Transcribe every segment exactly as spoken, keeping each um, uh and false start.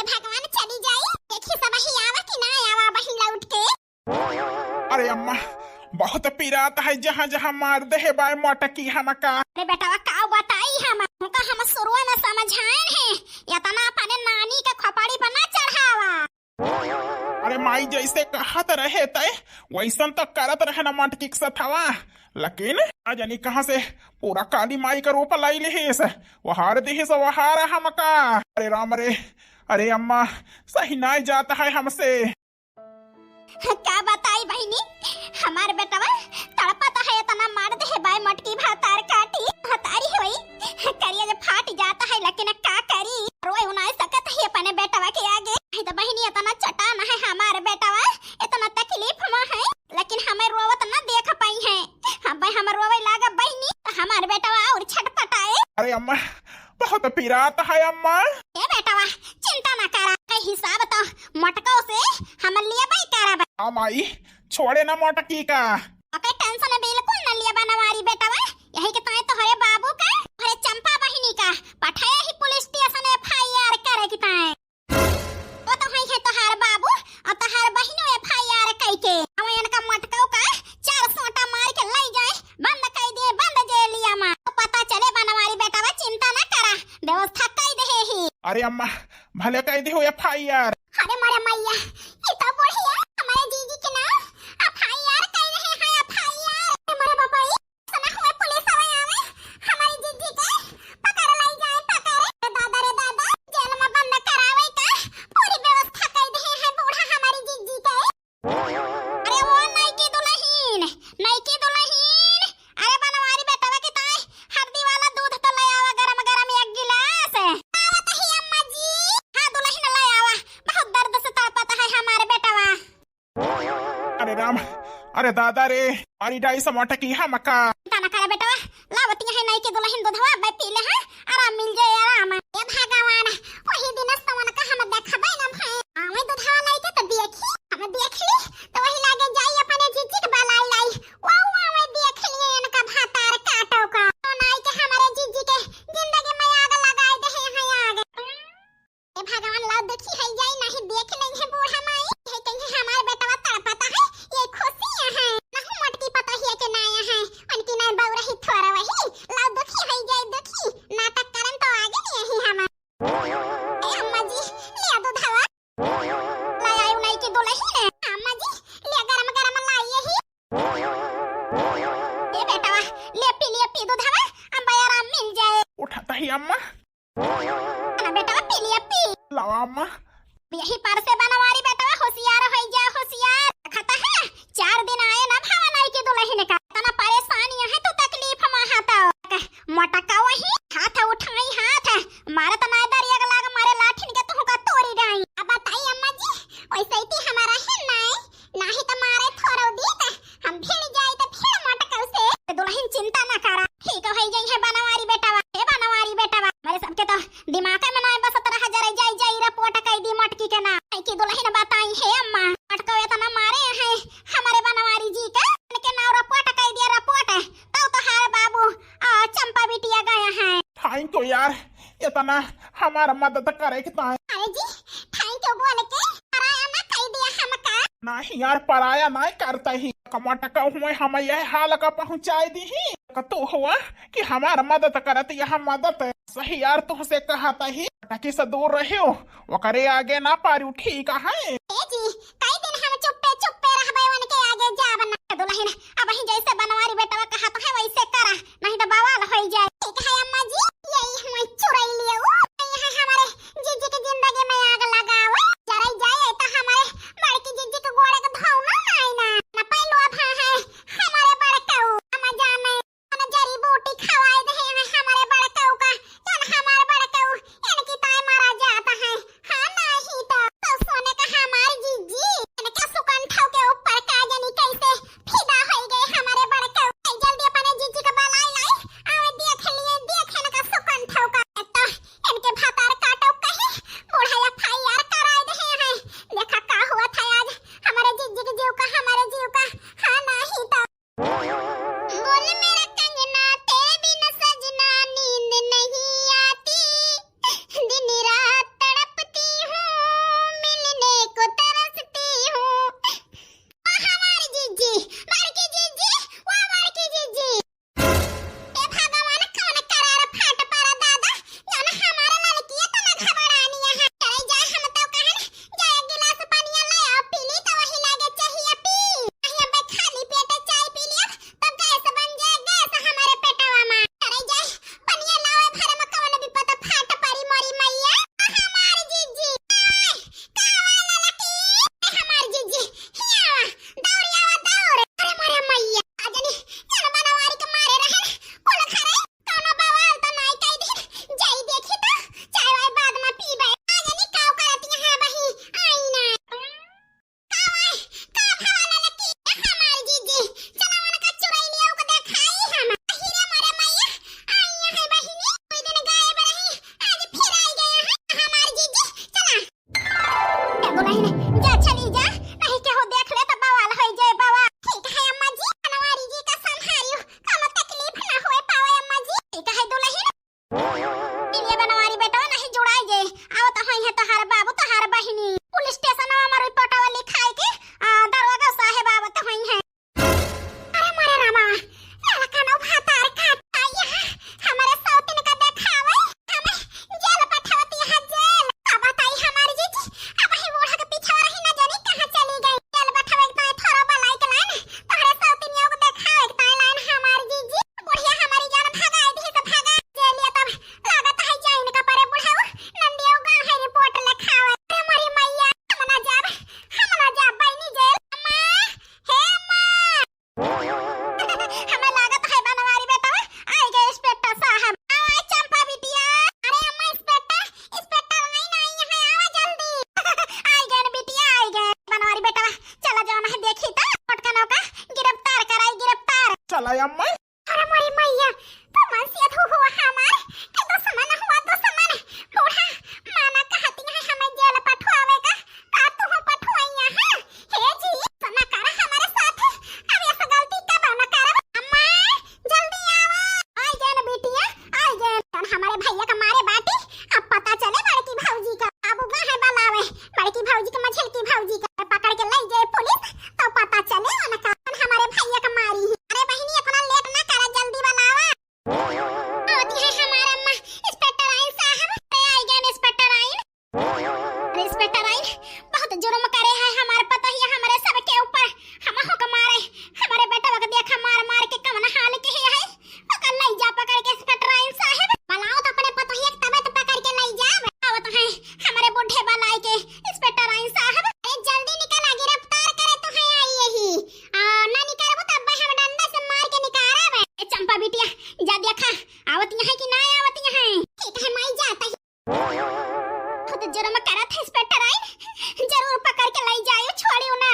भगवान चली जाई, देखी सबही आवा कि ना आवा बहिन लौट के। अरे अम्मा, बहुत पिरात है, जहाँ जहाँ मार देहे बाय मोटकी हमका। अरे बेटवा, का बताई हम, हमका हम शुरुए में समझाएन है, इतना अपने नानी के खोपड़ी पर ना चढ़ावा। अरे माई जैसे कहत रहे तय वैसन तो करत रहे ना मोटकी के सथवा, लेकिन ना जानी कहाँ से पूरा काली माई का रूप लाई लिहिस, वहार दिहिस वहार हमका। अरे राम रे, अरे अम्मा, सही नाय जात है हमसे। का बताई बहिनी, हमार बेटवा तड़पत है, इतना मार देहे बाय मोटकी भतार काटी। भतारी होई, करिया जे फाट जात है, लेकिन का करी, रोए उनाए सकत है अपने बेटवा के आगे। नहीं तो बहिनी, इतना चटान है हमार बेटवा, इतना तकलीफ में है, लेकिन हमें रोवत न देख पाई है। अब हम रोवे लागा बहिनी, तो हमार बेटवा और छटपटाए। अरे अम्मा, बहुत पिरात है अम्मा। ए बेटवा, चिंता ना करा, के हिसाब तो मोटको से हम लेबे करब। हाँ माई, छोड़े ना मोटकी का। ओके, टेंशन बिल्कुल न लिया बनवारी बेटवा, यही के ताई तोहरे बाबू का, तोहरे चंपा बहिनी का पठाया ही police station F I R करे की ताई। वो तो है, है तोहार बाबू और तोहार बहिनो एफ आई आर कई के। अब इनका मोटको का चार सोटा मार के लाई जाए, बंद कई दिए, बंद जेलिया में। तो पता चले बनवारी बेटवा, चिंता ना करा, व्यवस्था कई देहे ही। अरे अम्मा, भले कई देहो एफ आई आर। अरे मोरे मैया, ये तो बुढ़िया हमारे जीजी के नाम एफ आई आर कई रहे हैं, एफ आई आर। अरे मोरे बाबा, ई सुना हुआ पुलिस वाले आवे, हमारी जीजी के पकड़ लाई जाए, पकड़। अरे दादा रे दादा, जेल में बंद करावे का पूरी व्यवस्था कई देहे हैं बूढ़ा हमारी जीजी के। अरे वो नईकी दुलहिन, नईकी दुलहिन, अरे बनवारी बेटवा के ताई हरदी वाला दूध तो ले आवा, गरम गरम एक गिलास। आवत ही अम्मा जी। हाँ दुलहिन ले आवा, बहुत दर्द से तड़पत है हमार बेटवा। अरे राम, अरे दादा रे, अरे डाई समोटा की हमका। चिंता ना करे बेटवा, लावत ही नईकी दुलहिन दूधवा, अब्बे पी ले, हाँ, आराम मिल जाए, आराम। ए भगवान, वही दिन से उनका हम देखबे न भए। आवे दूधवा लइके तो देखी, हम देख ली, तो वही लागे जाई अपने जीजी के बलाई लाई। वो आवे देख लिए इनका भतार काटो का। तो नाई के हमारे जीजी के जिंदगी में आग लगाए दे हैं, हैं आग। ए भगवान, लाओ दुखी है जाई, नहीं देख नहीं है बूढ़ा माई। है कहीं हमारे बेटवा तड़पता है, ये खुशी है। नहीं मोटकी पता ही है कि ना है, उनकी नहीं बउरही थोड़ा वही। लाओ दुखी है जाई, दुखी। नाटक करन तो आगे नहीं है हम। ए अम्मा जी, ले आ दूधवा। ले आयो नईकी दुलहिन। अम्मा जी, ले गरम गरम लाई यही। ए बेटवा, ले पी, ले पी दूधवा, अब आराम मिल जाए। उठाता ही अम्मा। ना बेटवा, पी लिया, पी। लावा अम्मा। यही पर से बनवारी बेटवा, होशियार होई जा, होशियार। खाता है, चार दिन आए ना भावा नईकी दुलहिन का। इतना परेशानी है तू तकलीफ में हाथ। मोटका वही हाथ उठाई हाथ, मारत ना दरिया के लाग मारे लाठिन के तुहका तोरी डाई। अब बताई अम्मा जी, वैसे ही ती हमारा है नाई, नाही त मारे थोरो दी त हम भिड़ जाई त फिर मोटकऊ से। दुलहिन चिंता ना करा, ठीक होई जाई है बनवारी बेटवा। हे बनवारी बेटवा, हमरे सबके तो दिमाग में ना बसत रहा, जरा जाई जाई रिपोर्ट कई दी मोटकी के ना। नईकी दुलहिन बताई है अम्मा, मोटकऊ इतना मारे है हमारे बनवारी जी के, इनके नाव रिपोर्ट कई दिया रिपोर्ट, तब तोहार बाबू आ चंपा बिटिया गया है। Thank you यार, इतना हमार मदद करे के ताई। अरे जी, thank you बोल के पराया ना कई दिया हमका। नहीं यार, पराया नहीं करता ही। कमटका हुए हम यह हाल का पहुँचाई दी ही। तो हुआ कि हमार मदद करत यह मदद। सही यार, तुहसे कहता ही, टकी से दूर रहियो, ओकरे आगे ना पारू, ठीक है? ए जी, कई दिन हम चुप्पे चुप्पे रहबे, उनके आगे जाब ना। दुलहिन, अबहीं जैसे बनवारी बेटवा कहत है वैसे करा, नहीं तो बवाल होई जाए। ठीक है अम्मा जी, यही हम चुराई लिए वो। यही हमारे जीजी के जिंदगी में आग लगावे, जराई जाए तो हमारे बड़की जीजी के गोड़े के धौना ना आई ना, ना पहलुआ भा है हमारे बड़कऊ, हम जाने ना जड़ी बूटी खवाए दे हैं हमारे बड़कऊ का, यान हमारे बड़कऊ, इनकी ताई मारा जाता है। हाँ, नाही तो, तो सोने का हमार जीजी, इनका सुकंठव के ऊपर का जानी कैसे फिदा होई गए हमारे बड़कऊ। जल्दी अपने जीजी का बलाई लाई, आवे देख लिए, देख इनका सुकंठव का। एक तो अम्मा। अरे मोरी मैया, तू मनसेधू हुआ हमार, के दुश्मन हुआ दुश्मन। बूढ़ा, माना कहती है हमें जेल पठवावे का, का तू पठवाइया है? हे जी, तो ना करा हमारे साथ, अब ऐसा गलती कब ना करब। अम्मा, जल्दी आवा। आई गए ना बिटिया, आई गए। तन हमारे भैया का मारे बाटी, अब पता चले बड़की भौजी का। अब उगा है बलावे, बड़की भौजी का, मझिलकी भौजी का। पकड़ के ले जाए पुलिस, तो पता चले उनका। तन हमारे भैया का मारी है। अरे बहिनी, इतना लेट ना करा, जल्दी बलावा। होती है हमारे अम्मा, इंस्पेक्टर आइन साहब। अरे आई गए इंस्पेक्टर आइन। अरे इंस्पेक्टर आइन, बहुत जुर्म करे है हमार पतोहिया हमरे सबके ऊपर। हमहू के मारे, हमरे बेटवा के देखा मार मार के कवन हाल के है। ओकर लई जा पकड़ के इंस्पेक्टर आइन साहब। बुलाओ तो अपने पतोहिया के तबे तो पकड़ के लई जाब। आवत है हमरे बूढ़े बलाई के इंस्पेक्टर आइन साहब। अरे जल्दी निकला, गिरफ्तार करे तो है आई यही। आ, ना निकलबू तब हम डंडा से मार के निकारब। ए चंपा बिटिया, जा देखा, आवत यहाँ कि ना आवत यहाँ। ठीक है माई, जाता ही। खुद जुर्म करत है इंस्पेक्टर आइन, जरूर पकड़ के लई जायो, छोड़ियो ना।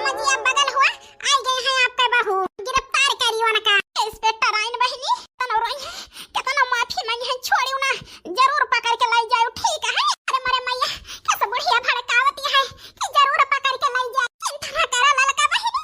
मजिया बगल हुआ, आई गए हैं आपके बहू, गिरफ्तार करियो उनका। इंस्पेक्टर आइन बहिनी, तनो रोई है, कितना माफी मांगी है, छोड़ियो ना, जरूर पकड़ के लई जायो, ठीक है? अरे मोरे मैया, कैसे बुढ़िया भड़कावती है कि जरूर पकड़ के लई जाए। चिंता ना करो ललका बहिनी,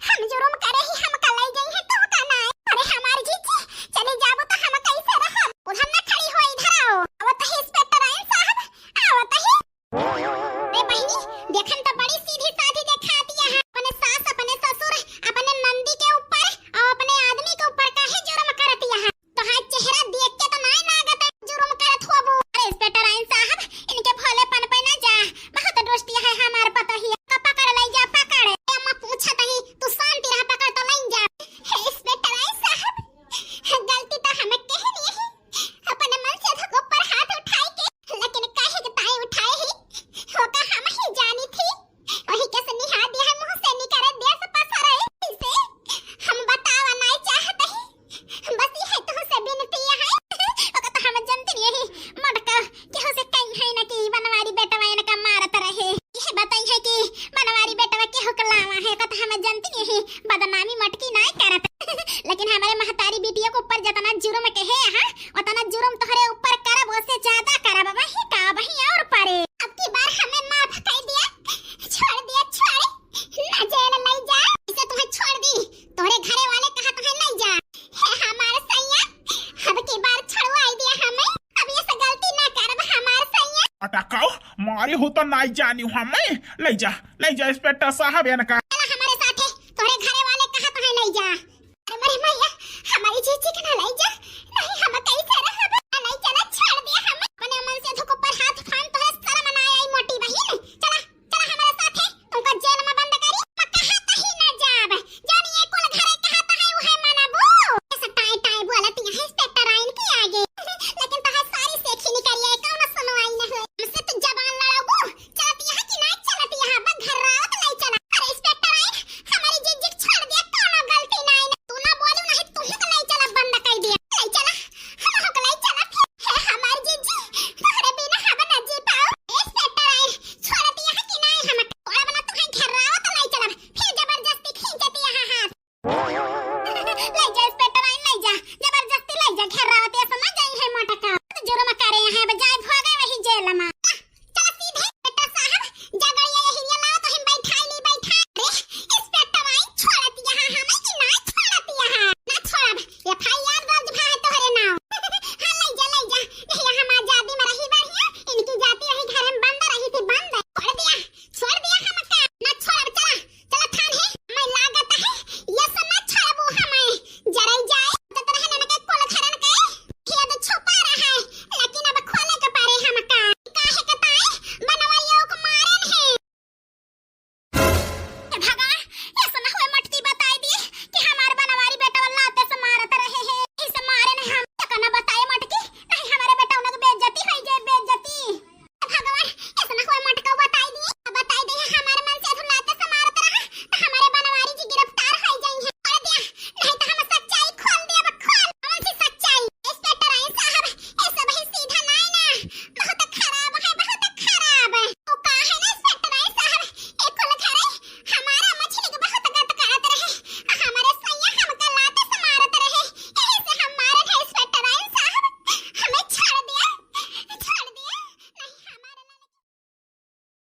हम जुर्म करे ही हमका लई गई है, तोहका ना। अरे हमार जीजी, चली जाबो तो हम कैसे रहब? उधर ना खड़ी हो, इधर आओ। आवत ही इंस्पेक्टर आइन साहब, आवत ही। रे बहिनी, देखन तो बड़ी सीधी साधी देखातिया है। अपने सास, अपने ससुर, अपने नंदी के ऊपर और अपने आदमी के ऊपर काहे जुर्म करतिया है? तोहार चेहरा देख के तो नाय लागत है जुर्म करत होबू। अरे इंस्पेक्टर आइन साहब, इनके भोलेपन पे ना जा, बहुत दुष्टी है हमार पतोहिया। तो पकड़ लई जा, पकड़। ए अम्मा पूछत ही, तू शांति रह, पकड़ तो लई जा। हे इंस्पेक्टर आइन साहब, गलती तो हम कहनी ही, अपने मनसेधू के ऊपर हाथ उठाए के, लेकिन काहे के ताई उठाए ही, ओका हम ही जानी थी। वही के से निहा दिया है, मुंह से निकरे देश पसरे। इसे हम बतावा नाय चाहत ही, बस ये तुमसे विनती है। ओका तो हम जनती नहीं ही, मटका केहू से कहीं है ना कि बनवारी बेटवा इनका मारत रहे। ये बताई है कि बनवारी बेटवा केहू के लावा है, ओका तो हम जनती नहीं ही, बदनामी मटकी नाय करत। लेकिन हमारे महतारी बिटिया के ऊपर जितना जुर्म के है यहाँ, उतना जुर्म तोहरे ऊपर करब, उससे ज्यादा करब। वही का, वही और परे। अब की बार हमें माफ कर दिया, छोड़ दिया, छोड़, ना जेल ले जा। इसे तुम्हें छोड़ दी, तोहरे घरे वाले कहा तुम्हें ले जा। हे हमारे सैया, अब की बार छुड़वाई दिया हमें, अब ये से गलती ना करब हमारे सैया। अटकाओ, मारे हो तो नाई जानी हमें, ले जा, ले जा इंस्पेक्टर साहब इनका।